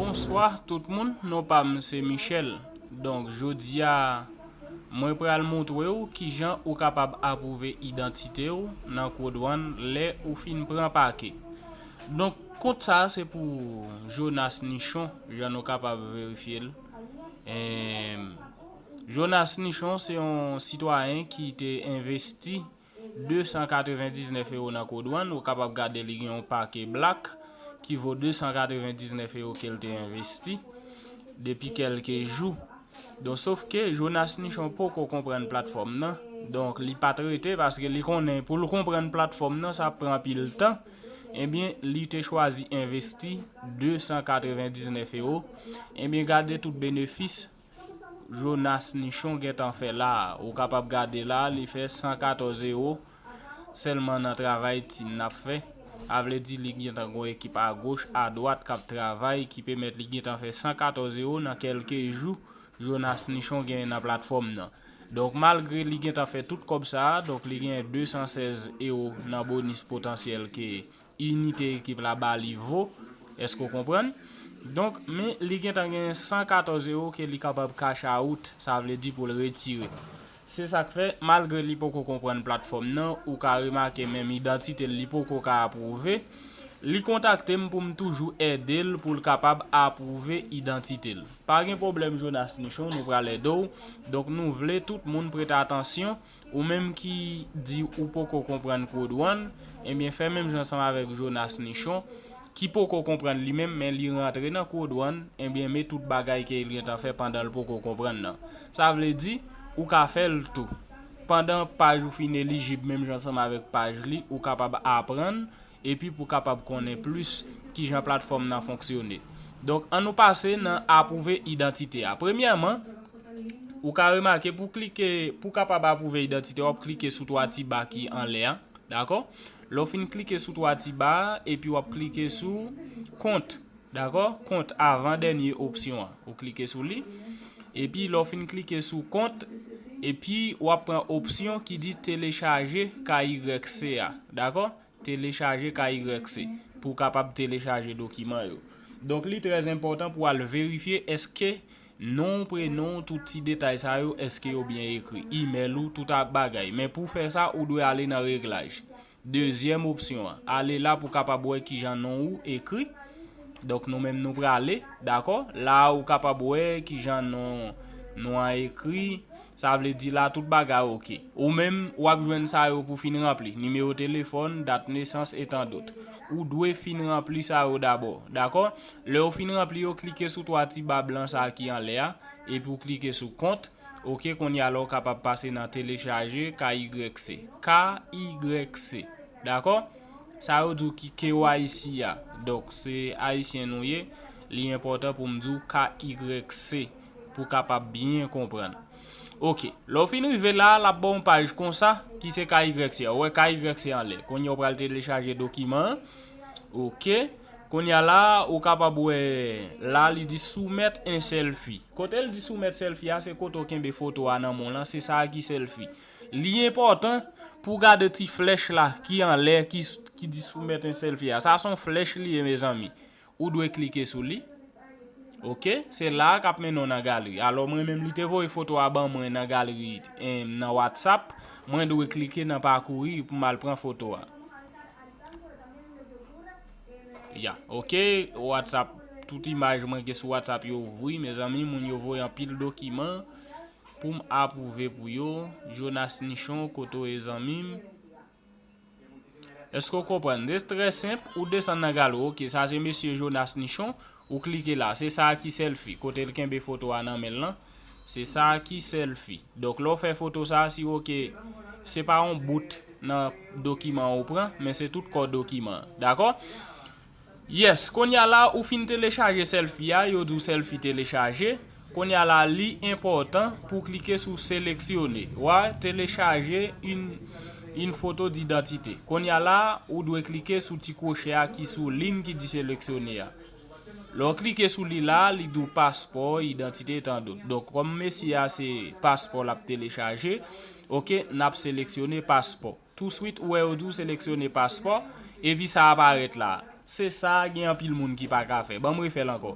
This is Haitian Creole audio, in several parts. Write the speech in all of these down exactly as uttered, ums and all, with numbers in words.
Bonswa tout moun, non pa m se Michel. Donk, jodi a, mwen pral montre w kijan ou kapab apwouve idantite w nan Code One lè ou fin pran pake. Donk, kont sa a se pou Jonas Nichon, jan nou kapab verifye l. Em, Jonas Nichon se yon sitwayen ki te envesti de san katrevendiznèf ewo nan Code One. Ou kapab gade li gen yon pake Black ki vo de san katrevendiznèf ewo ke l te envesti depi kèlke jou. Donk, sof ke Jonas Nichon poko konprann platfòm nan. Donk, li pa t rete paske li konnen pou l konprann platfòm nan, sa ap pran anpil tan. Ebyen, li te chwazi envesti de san katrevendiznèf ewo. Ebyen, gade tout benefis Jonas Nichon gentan fè la a. Ou kapab gade la a, li fè san katòz ewo sèlman nan travay team n ap fè. A vle di li gentan gon ekip agoch, adwat k ap travay, ki pèmèt li gentan fè san katòz ewo nan kèlke jou Jonas Nichon genyen nan platfòm nan. Donk, malgre li gentan fè tout kòb sa a, donk li genyen de san sèz ewo nan bonis potansyèl ke inite ekip la ba li vo. Èske w konprann? Donk, men li gentan gen san katòz ewo ke li kapab cash out, sa vle di pou l retire. Se sa k fè, malgre li poko konprann platfòm nan, ou ka remake menm idantite l, li poko ka apwouve. Li kontakte m pou m toujou ede l pou l kapab apwouve idantite l. Pa gen pwoblèm, Jonas Nichon, nou pral ede w. Donk, nou vle tout moun prete atansyon. Ou menm ki di ou poko konprann Code One, ebyen, fè menm jan ansanm avèk Jonas Nichon, ki poko konprann li menm, men li rantre nan Code One, ebyen, met tout bagay ke li gentan fè pandan l poko konprann nan. Sa vle di, ou ka fè l tou. Pandan paj ou fin elijib menm jan ansanm avèk paj li, ou kapab aprann, epi pou kapab konnen plis kijan platfòm nan fonksyone. Donk, ann nou pase nan apwouve idantite a. Premyèman, ou ka remake pou klike, pou kapab apwouve idantite, w ap klike sou twa ti ba ki anlè a, dakò? Lè w fin klike sou twa ti ba a, epi w ap klike sou kont, dakò? Kont, avan dènye opsyon an. Ou klike sou li. Epi lè w fin klike sou kont, epi w ap pran opsyon ki di telechaje K Y C a, dakò? Telechaje K Y C pou w kapab telechaje dokiman yo. Donk, li trè enpòtan pou w al verifye èske non w, prenon w, tout ti detay sa yo, èske yo byen ekri. Imèl ou, tout ap bagay. Men pou w fè sa, ou dwe ale nan reglaj. Dezyèm opsyon an. Ale la pou w kapab wè kijan non ou ekri. Donk, nou menm nou prale, dakò? La a, ou kapab wè kijan non, non an ekri. Sa vle di la tout bagay oke. Ou menm, w ap jwenn sa yo pou fin ranpli. Nimewo telefòn, dat nesans, e tan dòt. Ou dwe fin ranpli sa yo dabò, dakò? Lè w fin ranpli yo, klike sou twa ti ba blan sa a ki anlè a, epi w klike sou kont. Oke, kounye a la w kapab pase nan telechaje K Y C. K Y C. Dakò? Sa yo di w ki K Y C a. Donk, se ayisyen nou ye. Li enpòtan pou m di w K Y C pou w kapab byen konprann. Oke. Lè w fin rive la, l ap ba w yon paj konsa, ki se K Y C a. Ou wè K Y C anlè. Kounye a w pral telechaje dokiman an. Oke. Kounye a la, ou kapab wè la, li di soumettre un selfie. Kote l di soumettre selfie a, se kote w kenbe foto a nan men w lan, se sa a ki selfie. Li enpòtan pou w gade ti flèch la ki anlè, ki, ki di soumettre un selfie a. Sa se yon flèch li ye, mezanmi. Ou dwe klike sou li. Oke, se la a k ap mennen w nan galri. Alò, mwen menm, li te voye foto a ban mwen nan galri, em, nan WhatsApp. Mwen dwe klike nan pakouri pou m al pran foto a. Ya, oke, WhatsApp, tout imaj mwen gen sou WhatsApp yo ouvri, mezanmi, moun yo voye anpil dokiman pou m apwouve pou yo. Jonas Nichon, kote w ye, zanmi m? Èske w konprann? Se trè senp, ou desann nan galri. Oke, sa se mesye Jonas Nichon, ou klike la. Se sa a ki selfie, kote l kenbe foto a nan men l lan. Se sa a ki selfie. Donk, lè w fè foto sa a, si w oke, se pa yon bout nan dokiman an ou pran, men se tout kò dokiman an. Dakò? Yes, kounye a la, ou fin telechaje selfie a, yo di w selfie telechaje. Kounye a la, li enpòtan pou w klike sou seleksyone. Ou a telechaje une, une photo d'identité. Kounye a la, ou dwe klike sou ti kwochè a ki sou liy ki di seleksyone a. Lè w klike sou li la, li di w paspò, idantite, e tan dòt. Donk, kòm mesye a se paspò l ap telechaje, oke, n ap seleksyone paspò. Touswit, ou wè yo di w seleksyone paspò, epi sa aparèt la. Se sa, gen anpil moun ki pa ka fè. Ban m refè l ankò.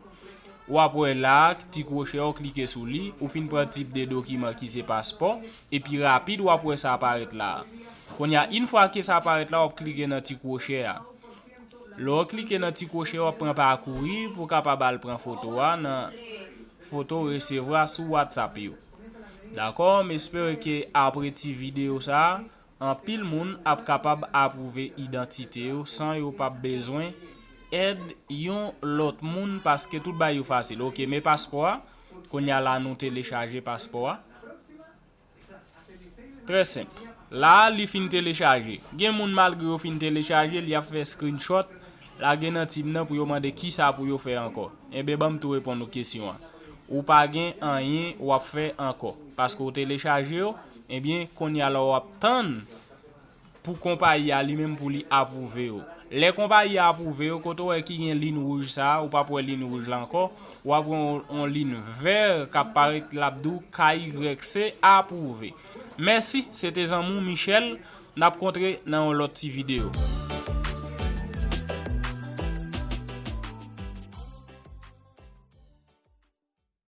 W ap wè la, ti kwochè, w klike sou li, ou fin pran tip de dokiman ki se paspò, epi rapid w ap wè sa parèt la. Kounye a, yon fwa ke sa parèt la, w ap klike nan ti kwochè a. Lè w klike nan ti kwochè, w ap pran pakouri pou w kapab al pran foto a nan foto resevwa sou WhatsApp yo. Dakò, m espere ke apre ti videyo sa a, anpil moun ap kapab apwouve idantite yo san yo p ap bezwen èd yon lòt moun, paske tout bagay yo fasil. Oke, men paspò a. Kounye a la, nou telechaje paspò a. Trè senp. La, li fin telechaje. Gen moun, malgre yo fin telechaje, li ap fè screenshot, lage nan tim nan pou yo mande kisa pou yo fè ankò. Enben, ban m tou reponn ou kesyon an. Ou pa gen anyen w ap fè ankò, paske w telechaje yo. Enben, kounye a la, w ap tann pou konpayi a li menm pou li apwouve yo. Lè konpayi a apwouve yo, kote w wè ki gen liy wouj sa a, ou p ap wè liy wouj la ankò, w ap wè yon, yon liy vè k ap parèt, l ap di w K Y C apwouve. Mèsi, se te zanmi w Michel, n ap kontre nan yon lòt ti videyo.